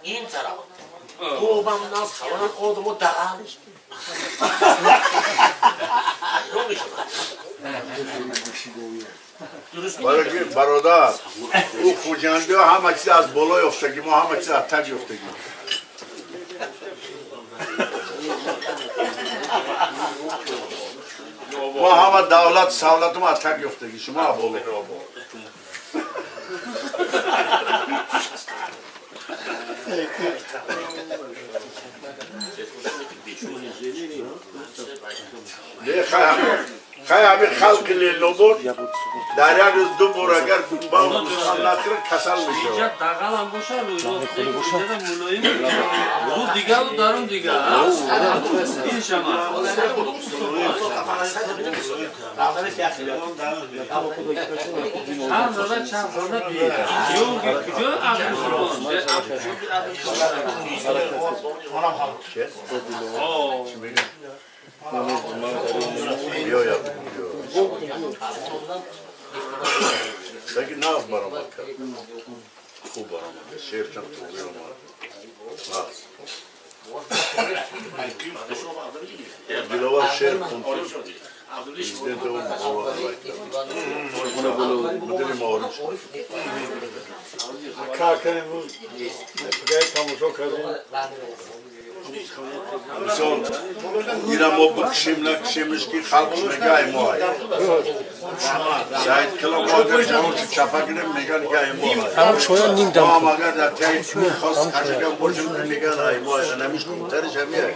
Ин тараф хубам наз хаванам одамо дағал. Барои бародар, ӯ хуҷандиҳо ҳама чиз аз боло ёфтагӣ, мо ҳама чиз аз таг ёфтагӣ. Мо ҳама давлат савлатум аз таг ёфтагӣ, шумо аз боло. Хай ҳамин халқи Ленобод дар як рӯз ду бор агар гунба накунад касал мешавад. Дағалам бошад, мулоим рӯ дигару дарун дигар. Ин шама. Чанд зада чанд зада би. Ё куҷо Абдусубон? Биё Саги нағз баромад кард. Хуб баромад кард. Шеърчам туғри омад. Нағз. Диловар шеър хонд. Президент он мувофиқат кард. Мудири маориф. Кака имрӯз тамошо кардем. Мисол, ира мо бикшем накшемш ки халқш мега ай мо ай. Саид кила мо агар ҷавончи чапа гирем меган ки ай мо ай. Мо ҳам агар дар таи кӯҳ хос кашаган бошем меган ай мо ай. Анамиш хубтариш ҳами ай.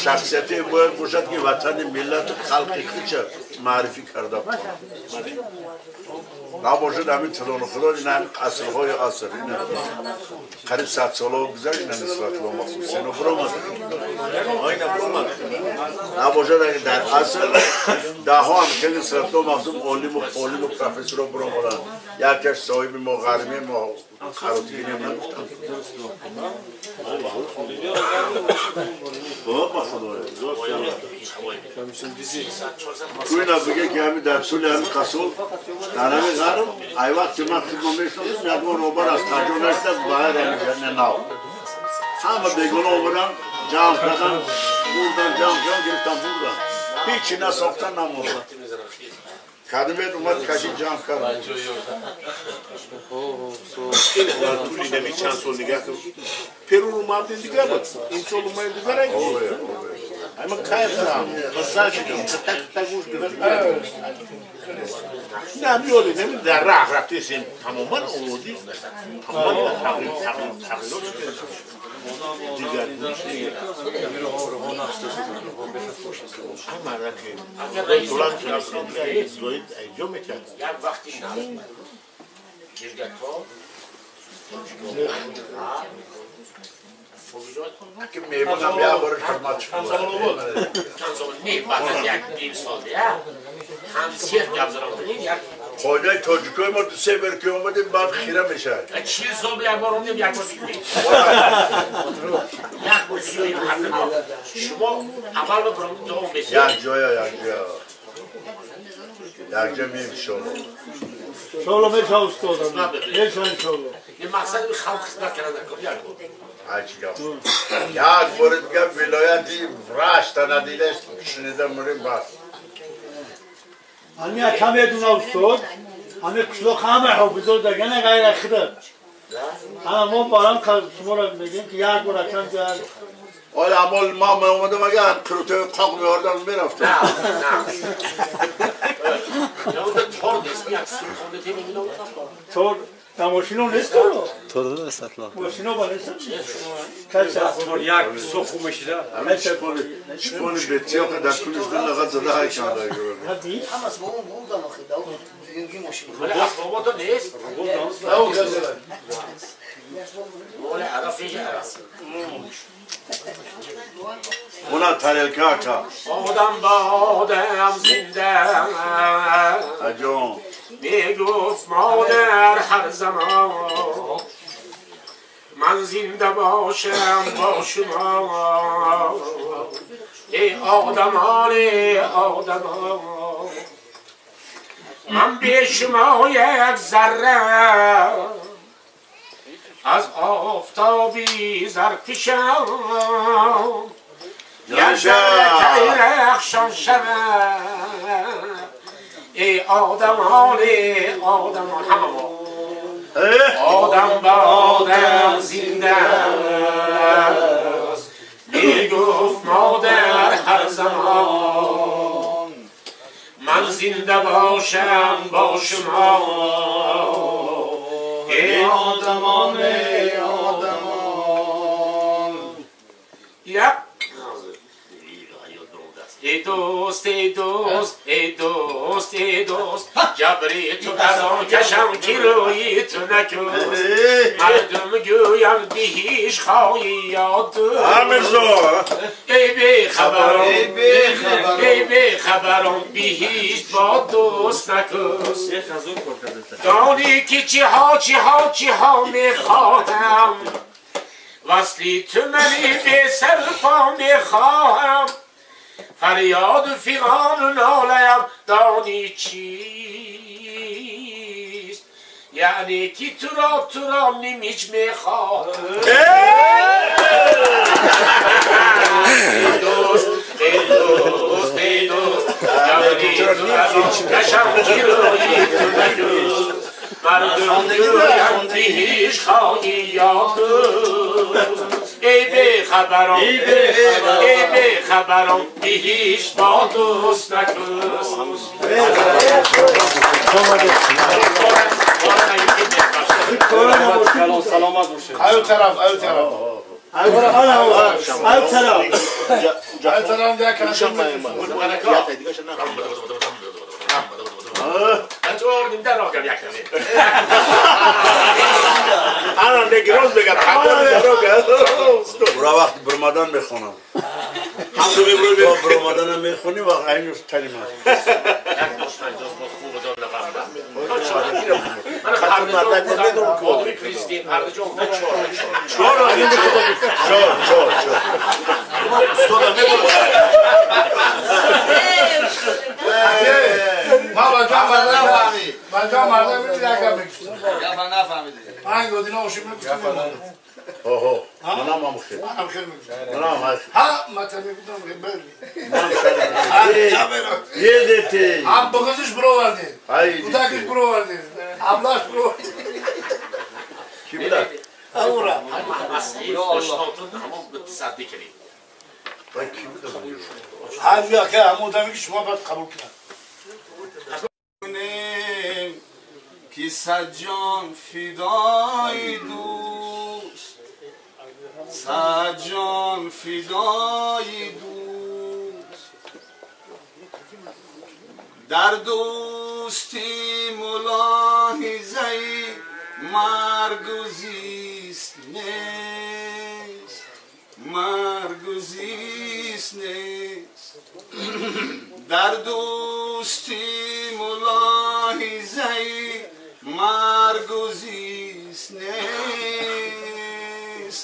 Шахсияте бояд бошад ки ватани миллату халқи худша маърифӣ карда битавонад. Набошад ҳамин филону филон ин ҳамин асрҳои аср ин қариб 100 солао гузашт ина Нусратулло Махсум сено биромад. Айна биромад. Набошад агар дар аср даҳо ҳам хеле Нусратулло Махсум олиму қолиму профессоро биромаданд. Якаш соҳиби мо ғармӣ мо харотигинем нагуфтам. Ба худоя. Ту ина биге ки ҳамин дар тӯли ҳамин қасол дар ҳамин ғарб ай вақт ки ман худро мешиносам як бор робар аз таҷо нашуда ба ғайр ҳамин ҷанна нав. Ҳама бегона омадан, ҷамъ кардан, бурдан, ҷамъ кардан, гирифтан, бурдан. Ҳечи насохтан намондан. Кадимет омад кашид ҷамъ кард. Дар тӯли нами чанд сол нигоҳ кун. Перу омадин дигар буд. Ин сол омадин дигар ай. Ама кайф дорам. Мазза шудам. Так так гӯш гирифт. Не, миёли нами дар раҳ рафтесем. Тамоман омодӣ. Тамоман тағйир тағйир тағйирот шуд. Дигар ҳама раки тулан зоид айҷо мекард. Як вақти жиргато ки меҳмонам як бор хидмат шуд. Не, баъд аз як ним сол консерт гап задам. Як Қоидаи тоҷикои мо ду се бор ки омадем баъд хира мешавад. 40 сол як бор омадем, як бор дидем. Як бор дидем ҳар шумо аввал ба баром дуо мешавед. Як ҷоя, як ҷоя. Як ҷо меем иншоалло. Иншоалло мешавад устодам. Мешавад иншоалло. Ин мақсад халқ хизмат кардан кор як бор. Ҳарчи гап. Як бори дигар вилояти Рашта надидаш шунида мурем бас. Ҳами ака медуна устод, ҳами қишлоқ ҳама ҳофизо дагана ғайр аз худат. Ҳама мо барам шуморо мегӯем ки як бор акам як Оля амол ма меомадам агар қирутои қоқ меордам мерафтам. Тор нест, як сурхонда теминам. Тор Да мошино нест торо? Торо нест атло. Мошино ба нест? Тор як соху мешида. Шпони бетиёқа дар кулиш ду лағат зада ҳайкан дар гӯр. Ҳамас бо он бурдан охи, да дигар мошин. Вале асбобото нест. Моли араб пеши араб. Уна тарелка ака. Одам ба одам зинда. Аҷон. میگفت مادر هر زمان من زنده باشم با شما ای آدمان آدمان من به شما یک ذره از آفتابی زرفشان رخشان شود ای آدم حال آدم همه آدم به آدم زنده است میگفت مادر هر زمان من زنده باشم با شما ای آدمان ای آدمان یک ای دوست ای دوست ای دوست ای دوست جبری تو از آن کشم که روی تو نکوست مردم گویند به هیچ خواهی یاد ای بی خبران ای بی خبران به هیچ با دوست نکوست دانی که چه ها چه ها چه ها میخواهم وصلی تو منی به سر پا میخواهم فریاد و فیغان و نالیم دانی چیست یعنی که تو را نمیچ میخواه ای دوست ای دوست ای دوست یعنی تو از آن کشم که روی تو نکوست مردم گویند به هیچ خواهی یا دوست ای بی خبران ای بی خبران به هیچ با دوست نکوست. سلامت باشید. ایو طرف ایو طرف ایو طرف ایو طرف دیگه کنشون من تو آردیم در آگم یک نمید انا نگروز بگم برا وقت برمادن میخونم تا برمادن میخونی وقت این تریم هست یک دشمن جز بود خوب جان نفهمدم من پردجان پریزدین پردجان خود چهار چهار چهار چهار استادم میبرم ما بچه مردم فهمید بچه مردم میبینید اگر بکشید گفت نفهمیدی من گودینا اوشیم میکشید اوه منم هم خیلی منم خیلی میکشید منم هم ها ما تمی بودم بلی یه دیتی هم بغزش برو وردی کودکش برو وردی ابلاش برو وردی کی بودن؟ اورا همون به تصدی کنیم هم یا که همون دمی که شما باید قبول کنند که صد جان فدای دوست صد جان فدای دوست در دوستی ملاحظه مرگ و زیست نیست مرگ و زیست نیست در دوستی ملاحظه مرگ و زیست نیست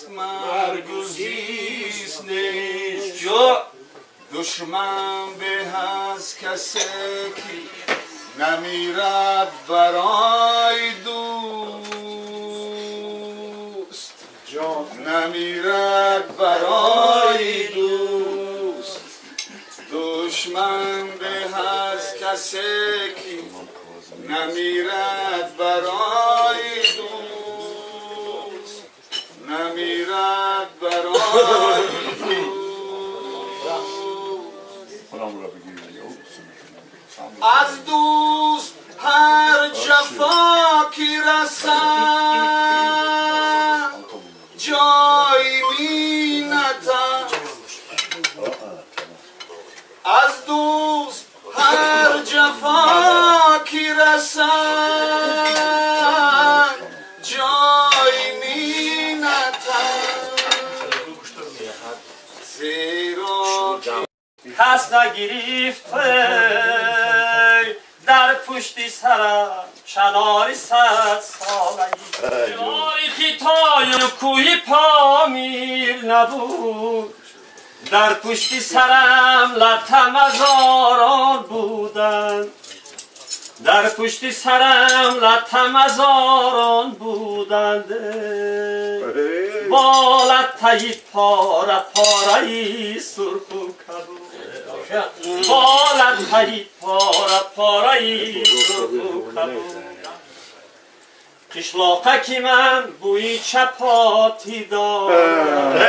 مرگ و زیست نیست دشمن به از کسی که نمیرد برای دوست نمیرد برای دوست دشمن به از کسی که نمیرد برای دوست نمیرد برای دوست از دوست هر جفا که رسد جای منت از دوست هر جفا که رسد جای منت زیرا کس نگرفت در پشت سرم چنار 100 سالگی تاریخی تای کوی پامیر نبود در پشت سرم لطم هزاران بودند در پشت سرم لطم هزاران بودند. Болатаи пора пораи сурху кабуд, болатаи пора пораи сурху кабуд. Қишлоқаки ман бӯи чапотӣ дорад,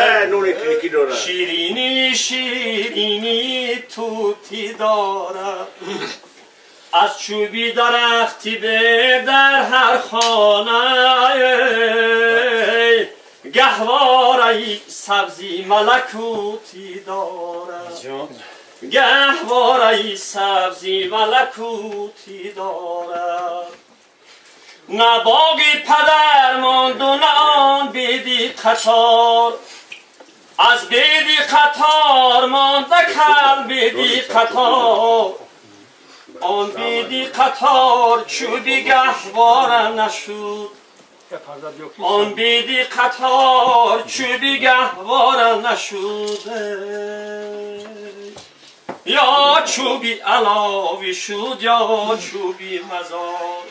ширини ширини тутӣ дорад. Аз чӯби дарахти бе дар ҳар хона гаҳвораи сабзи малакутӣ дорад, гаҳвораи сабзи малакутӣ дорад. На боғи падар монду на он беди қатор, аз беди қатор монда кал беди қатор. Он беди қатор чӯби гаҳвора нашуд, он беди қатор чӯби гаҳвора нашуд. Ё чӯби аловӣ шуд, ё чӯби мазор,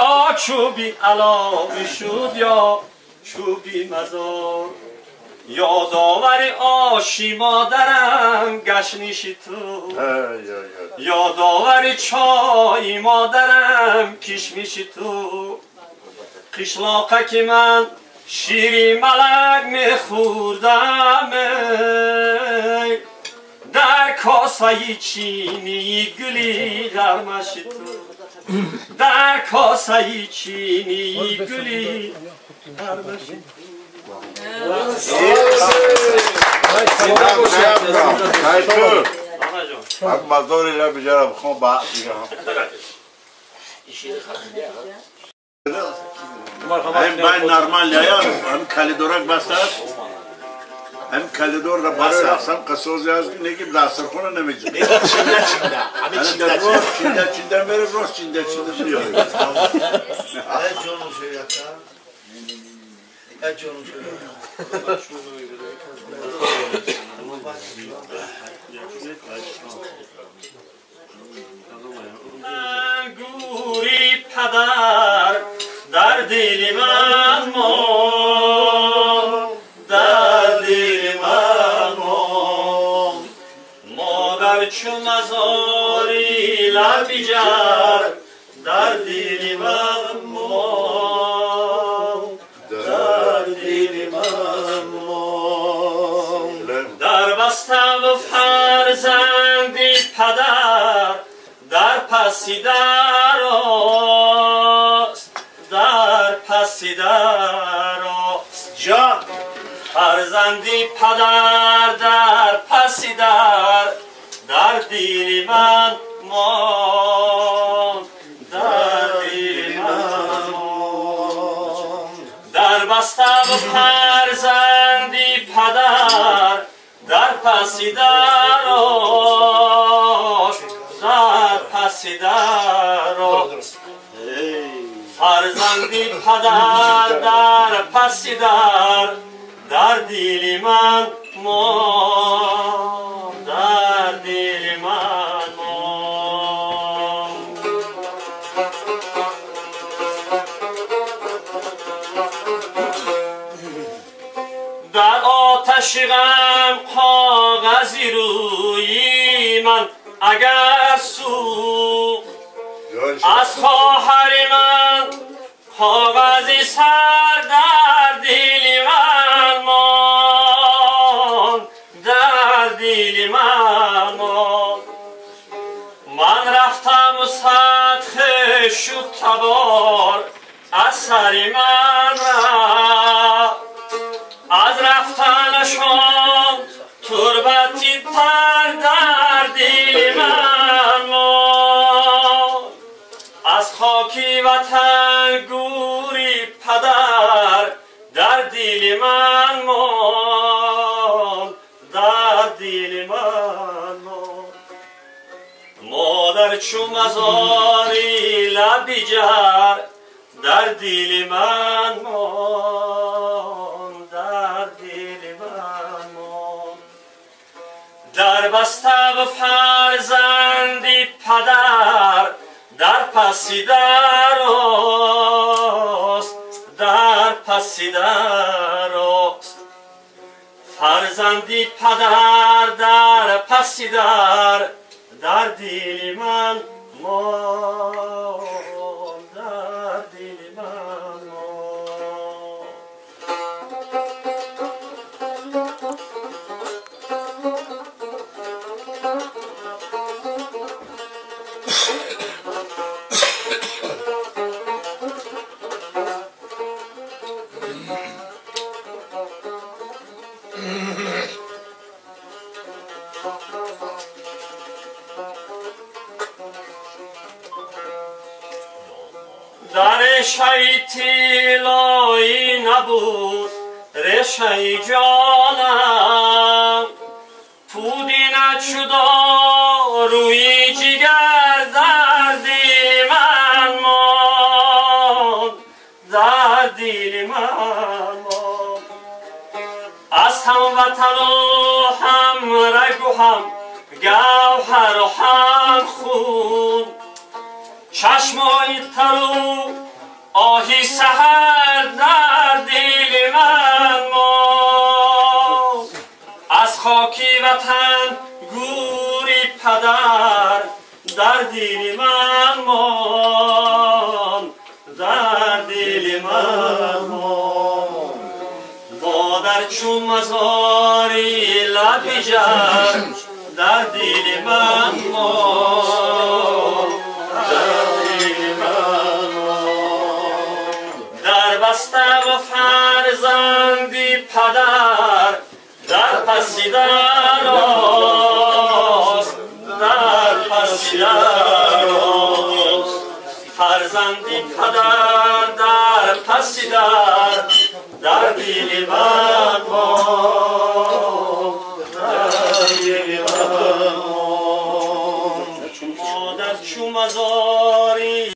ё чӯби аловӣ шуд, ё чӯби мазор. Ёдовари оши модарам гашниши ту, ёдовари чои модарам кишмиши ту. Қишлоқаки ман шири малак мехӯрдам, дар косаи чинии гули ғармаши ту, дар косаи чинии гули ғармаши ту. Hem normal ya, hem kalidorak basar, hem kalidor ra barı raqsam qasoz yazgın, ne gibi dasturxona nemeyecek. Çinda çinda, abi çinda çinda çinda beri rost çinda çinda diyor. Evet canım şey yapta. Evet canım şey yapta. Guri padar dar dili man mon, dar dili man mon. Modar çu mazori labijar, dar dili man mon, dar dili man mon. Dar bastam farzandi padar, dar pasi darost, dar pasi darost. Ҷон фарзанди падар дар паси дар, дар дили ман мон, дар дили ман мон. Дар бастам фарзанди падар, дар паси дарост, дар паси дарост. Фарзанди падар дар паси дар, дар дили ман мон, дар дили ман мон. Дар оташи ғам коғази рӯи ман агар сӯхт, аз хоҳари ман коғази сар дар дили ман мон, дар дили ман мон. Ман рафтам сад хешу табор аз сари ман рафт, аз рафтанашон турбати тар дар дили ман мон. Аз хоки ватан гури падар дар дили ман мон, дар дили ман мон. Модар чу мазори лаби ҷар дар дили ман мон, дар дили ман мон. Дар бастав фарзанди падар дар паси дарост, дар паси дарост. Фарзанди падар дар паси дар, дар дили ман мон, дар дили ман мон. Дар решаи тиллоӣ набуд решаи ҷонам, пудинат шудо рӯи ҷигар дар дили ман мон, дар дили ман мон. Аз ҳамватану ҳам рагу ҳам гавҳару ҳам хун, чашмои тару оҳи саҳар дар дили ман мон. Аз хоки ватан гӯри падар дар дили ман мон, дар дили ман мон. Модар чун мазори лаби ҷар дар дили ман мон, дар дили ман мон. Дар бастам фарзанди падар дар паси дароз, дар паси дароз. Фарзанди падар дар паси дар, дар дили ман мон, дар дили ман мон. Модар чун мазори